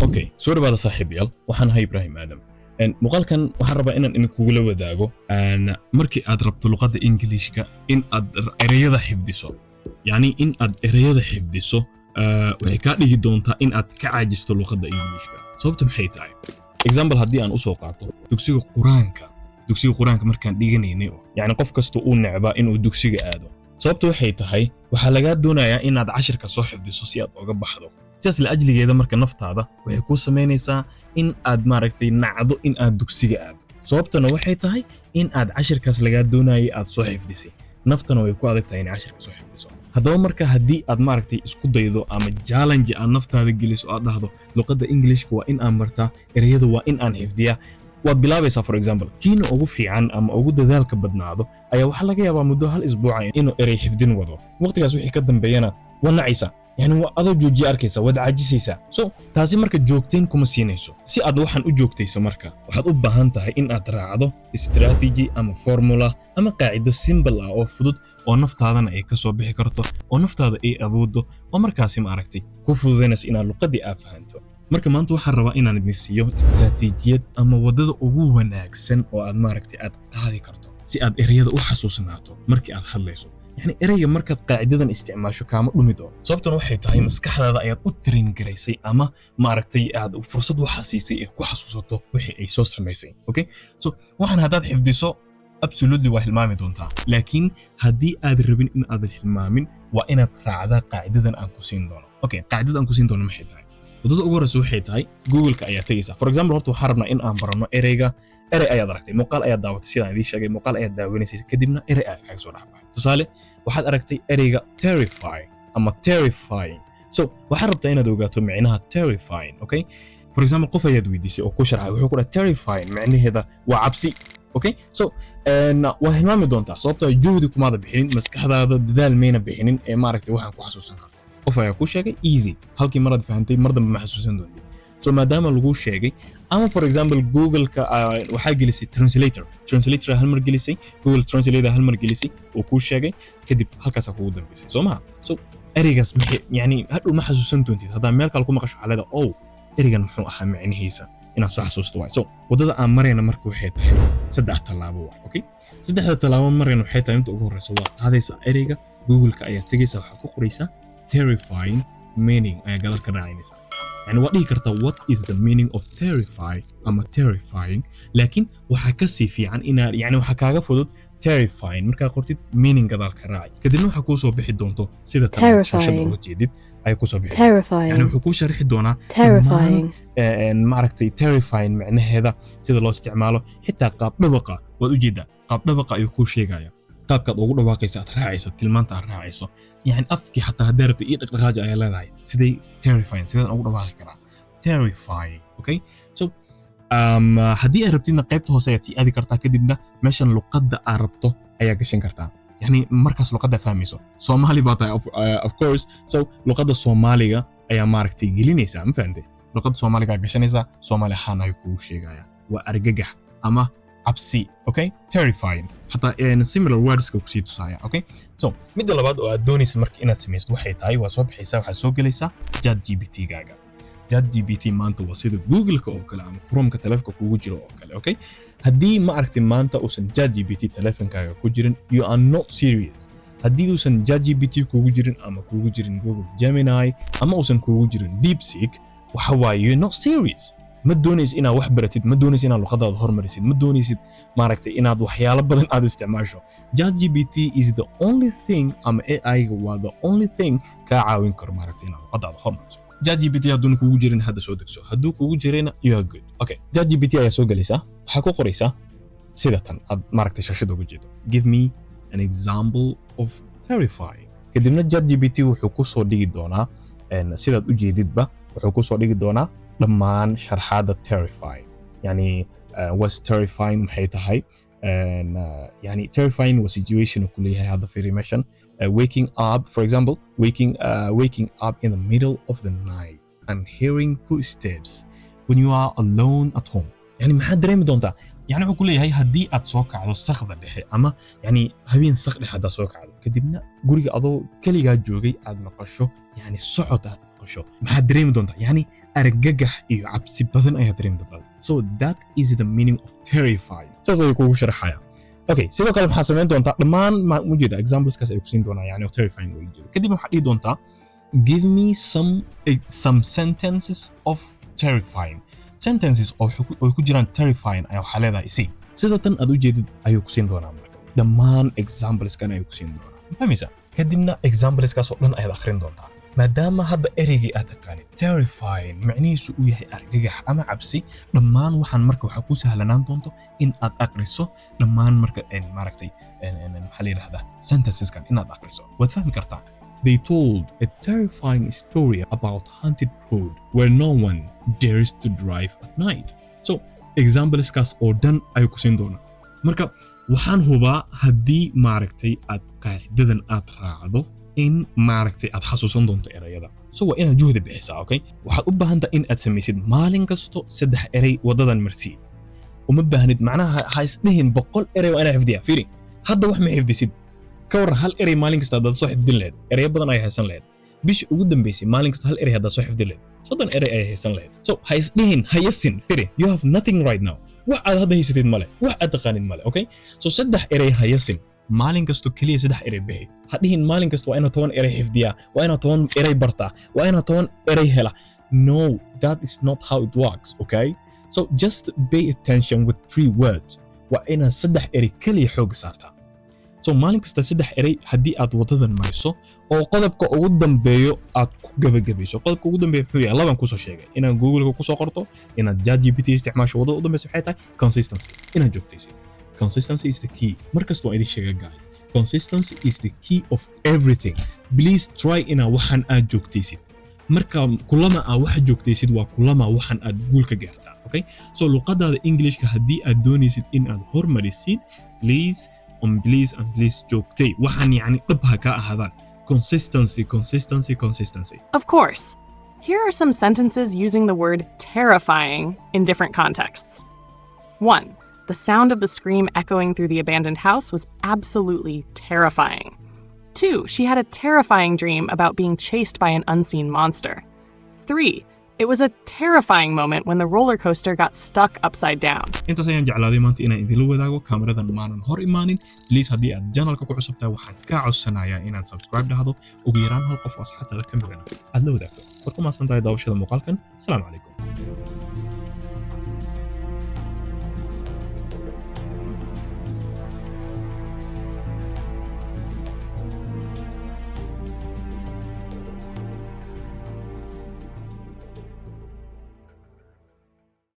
Okay, soo dhawaada saaxiibayaal. Waxaan ahay Ibraahim Aadam. Muuqaalkan waxaan rabaa inaan idinkugula wadaago markii aad rabto luqadda Ingiliishka in aad ereyada xifdiso, yacni in aad ereyada xifdiso, waxay kaa dhigi doontaa in aad ka caajisto luqadda Ingiliishka. Sababtu maxay tahay? Example, haddii aan usoo qaato dugsiga Qur-aanka, dugsiga Qur-aanka markaan dhiganaynay oo yacni qof kasta uu necbaa inuu dugsiga aado. Sababtu waxay tahay, waxaa lagaa doonayaa inaad cashirka soo xifdiso si aad oga baxdo. Sidaas la ajligeeda marka naftaada waxay kuu samaynaysaa in aad, maaragtay, nacdo in aad dugsiga aado. Sababtana waxay tahay in aad cashirkaas lagaa doonayay aad soo xifdisay. Naftana way ku adag tahay inay cashirka soo xifdiso. Haddaba marka haddii aad, maaragtay, isku daydo ama challenge aad naftaada geliso, aad dhahdo luqadda Englishka waa in aan bartaa, ereyada waa in aan xifdiyaa, waad bilaabaysaa. For example, kiina ugu fiican ama ugu dadaalka badnaado ayaa waxaa laga yaabaa muddo hal isbuuca inuu erey xifdin wado. Waqtigaas wixii ka dambeeyana waa nacaysa, yani waa adoo joojiya arkaysa, waad caajisaysaa. So taasi marka joogtayn kuma siinayso. Si aad waxaan u joogtayso marka, waxaad u baahan tahay in aad raacdo strategy ama formula ama qaacido simple ah oo fudud oo naftaadana ay ka soo bixi karto, oo naftaada ay awooddo, oo markaasi, maaragtay, ku fududaynayso inaad luqadii aad fahanto. Marka maanta waxaan rabaa inaan idin siiyo istaraatiijiyad ama waddada ugu wanaagsan oo aad, maaragtay, aad qaadi karto si aad ereyada u xasuusnaato markii aad hadlayso. Yani ereyga markaad qaacidadan isticmaasho kaama dhumi doono. Sababtan waxay tahay, maskaxdaada ayaad u train garaysay ama, maaragtay, aad fursad waxaa siisay ee ku xasuusato wixii ay soo samaysay. Okay, so waxaan haddaad xifdiso, absolutely waa hilmaami doontaa, laakiin haddii aad rabin in aadan hilmaamin, waa inaad raacdaa qaacidadan aan ku siin doono. Okay, qaacidada aan ku siin doono maxay tahay? Waddada ugu horreysa waxay tahay, Google-ka ayaa tegaysaa. For example, horta waxaan rabnaa in aan baranno ereyga. Erey ayaad aragtay, muuqaal ayaad daawatay, sidaan idiin sheegay, muuqaal ayaad daawanaysay, kadibna erey ayaa kaaga soo dhex baxay. Tusaale, waxaad aragtay ereyga terrify ama terrifying. So waxaad rabtaa inaad ogaato micnaha terrifying. Okay, for example, qof ayaad weydiisay oo ku sharxay, wuxuu ku dhahay terrifying micnaheeda waa cabsi. Okay, so waa hilmaami doontaa, sababtoo juhdi kumaada bixinin, maskaxdaada dadaal mayna bixinin ee, maaragtay, waxaan ku xasuusan karto. Qof ayaa ku sheegay, easy, halkii maraad fahantay, mar dambe ma xasuusan doontid. So maadaama lagu sheegay, ama for example Google-ka waxaa gelisay translator, translator hal mar gelisay, Google Translator hal mar gelisay, uu kuu sheegay, kadib halkaasaa kugu dambeysay, soo maha? So ereygaas maxay, yani hadhow ma xasuusan doontid. Haddaa meel kale ku maqasho, waxaa leedahay, "Oh, ereygan muxuu ahaa micnihiisa? Inaan soo xasuusto waay." So waddada aan marayna marka waxay tahay saddex tallaabo waay. Okay, saddexda tallaabo marayna waxay tahay, inta ugu horreysa waa qaadaysaa ereyga, Google-ka ayaa tegaysaa, waxaa ku qoraysaa terrifying meaning ayaa gadal ka raacinaysaa. Yani waa dhihi kartaa "What is the meaning of terrify?" ama terrifying, laakiin waxaa ka sii fiican inaad, yani waxaa kaaga fudud terrifying markaa qortid, meaning gadaal ka raaci. Kadibna waxaa kuu soo bixi doonto sida tan shaashada uga jeedid ayay kusoo bixi. Yani wuxuu kuu sharixi doonaa dhammaan, maaragtay, terrifying micnaheeda, sida loo isticmaalo, xitaa qaab dhawaqa. Waad ujeedaa, qaab dhawaqa ayuu kuu sheegaya, qaabkaad ugu dhawaaqaysa, aad raacayso, tilmaanta aad raacayso. Yani afkii xataa haddii rabta iyo dhaqdhaqaaji ayaa leedahay, siday terrifying, sidaan ugu dhawaaqi karaa terrifying? Okay, so haddii aad rabtidna qaybta hoose ayaad sii aadi kartaa, kadibna meeshan luqadda aad rabto ayaa gashan kartaa. Yani markaas luqadda fahmayso, Soomaali baa tahay, of course, so luqadda Soomaaliga ayaa, maaragtay, gelinaysaa. Ma fahantay? Luqadda Soomaaliga gashanaysaa, Soomaali ahaan ayuu kugu sheegaya waa argagax ama cabsi. Okay, terrifying, xataa similar wordska kusii tusaaya. Okay, so midda labaad oo aad doonaysa marka inaad samaysto waxay tahay, waa soo baxaysaa, waxaad soo gelaysaa Chat GPT gaaga. Chat GPT maanta waa sida Google-ka oo kale ama Chrome-ka taleefonka kugu jiro oo kale. Okay, haddii, ma aragtay, maanta uusan Chat GPT taleefonkaaga ku jirin, you are not serious. Haddii uusan Chat GPT kugu jirin ama kugu jirin Google Gemini ama uusan kugu jirin DeepSeek, waxa waaye you're not serious. Ma doonaysid inaad wax baratid, ma doonaysid inaad luqadaada hormarisid, ma doonaysid, maaragtay, inaad waxyaalo badan aad isticmaasho. ChatGPT is the only thing, ama AI-ga waa the only thing kaa caawin karo, maaragtay, inaad luqadaada hormariso. ChatGPT hadduuna kugu jirin, hadda soo degso. Hadduu kugu jirayna, you are good. Okay, ChatGPT ayaa soo gelaysaa, waxaa ku qoraysaa sida tan aad, maaragtay, shaashada uga jeedo: "Give me an example of terrifying." Kadibna ChatGPT wuxuu ku soo dhigi doonaa, sidaad u jeedidba, wuxuu ku soo dhigi doonaa dhammaan sharxaadda terrifying. Yani was terrifying maxay tahay? Yani terrifying was situation uu ku leeyahay. Hadda fiiri meeshan, waking up, for example, waking up in the middle of the night and hearing footsteps when you are alone at home. Yani maxaad dareemi doontaa? Yani wuxuu ku leeyahay, haddii aad soo kacdo sakda dhexe ama yani habeen sak dhexe haddaad soo kacdo, kadibna guriga adoo keligaa joogay aad maqasho, yani socod aad maqasho. maqasho, maxaad dareemi doontaa? Yani argagax iyo cabsi badan ayaad dareemi doontaa. So that is the meaning of terrifying. Saas ayuu kugu sharaxaya. Okay, sidoo kale maxaa samayn doontaa? Dhammaan ma ujeeda exampleskaas ay ku siin doonaa, yani oo terrifying loola jeedo. Kadib waxaad dhihi doontaa, "Give me some sentences of terrifying." Sentences oo ay ku jiraan terrifying ayaa waxaa leedahay isi. Sida tan aad u jeedid ayuu ku siin doonaa. Marka dhammaan exampleskan ayuu ku siin doonaa, ma fahmaysaa? Kadibna exampleskaas oo dhan ayaad akhrin doontaa. Maadaama hadda ereygii aad taqaanid, terrifying macnihiisu uu yahay argagax ama cabsi, dhammaan waxaan marka waxaa ku sahlanaan doonto in aad aqriso dhammaan. Marka maaragtay, maxaa la yidhahdaa, sentenceskan inaad aqriso waad fahmi kartaa. They told a terrifying story about haunted road where no one dares to drive at night. So exampleskaas oo dhan ayuu ku siin doonaa. Marka waxaan hubaa haddii maaragtay aad qaacidadan aad raacdo in maaragtay aad xasuusan doonto erayada. So waa inaad juhdi bixisaa, okay? Waxaad u baahan tahay in aad samaysid maalin kasto saddex erey. Wadadan marsii uma baahnid, macnaha ha isdhihin 100 erey waa inaa xifdiyaa. Fiiri, hadda wax ma xifdisid. Ka warran hal erey maalin kasta haddaad soo xifdin lahayd? Ereyo badan ay haysan lahayd. Bishii ugu dambeysay maalin kasta hal erey haddaad soo xifdin lahayd, 30 erey ay haysan lahayd. So ha isdhihin, ha yasin. Firi, you have nothing right now. Wax aad hadda haysatid male, wax aad taqaanid male, okay? So saddex erey ha yasin. Maalin kasto keliya saddex erey bixi. Ha dhihin maalin kasta waa inaad 10 erey xifdiyaa, waa inaad 10 erey bartaa, waa inaad 10 erey hela. No, that is not how it works, okay? So just pay attention with three words. Waa inaad saddex erey keliya xooga saartaa. So maalin kasta saddex erey haddii aad wadadan mariso oo qodobka ugu dambeeyo aad ku gabagabayso. Qodobka ugu dambeeyo muxuu yahay? Laban kusoo sheegay: inaad Google-ka kusoo qorto, inaad ChatGPT isticmaasho. Wadada u dambeysa waxay tahay consistency, inaad joogtaysid. Consistency is the key. Mar kasta waan idin sheega, guys, consistency is the key of everything. Please try inaa waxaan aad joogtaysid. Marka kulama aa wax joogtaysid, waa kulama waxaan aad guul ka gaartaa, okay? So luqadaada Englishka haddii aad doonaysid in aad hormarisid, please on please and please, joogtay waxaan. Yacni dhab ha kaa ahaadaan. Consistency, consistency, consistency. Of course. Here are some sentences using the word terrifying in different contexts. 1. The sound of the scream echoing through the abandoned house was absolutely terrifying. 2. She had a terrifying dream about being chased by an unseen monster. 3. It was a terrifying moment when the roller coaster got stuck upside down. Intaas ayaan jeclaaday maanta inaan idinla wadaago. Kaamiradan maanan hor imaanin. Please, haddii aad channelka ku cusub tahay, waxaan kaa codsanayaa inaad subscribe dhahdo, ugu yaraan hal qof oo asxaabtaada ka midana aad la wadaagto. War ku mahadsan tahay daawashada muuqaalkan. Asalaamu calaykum.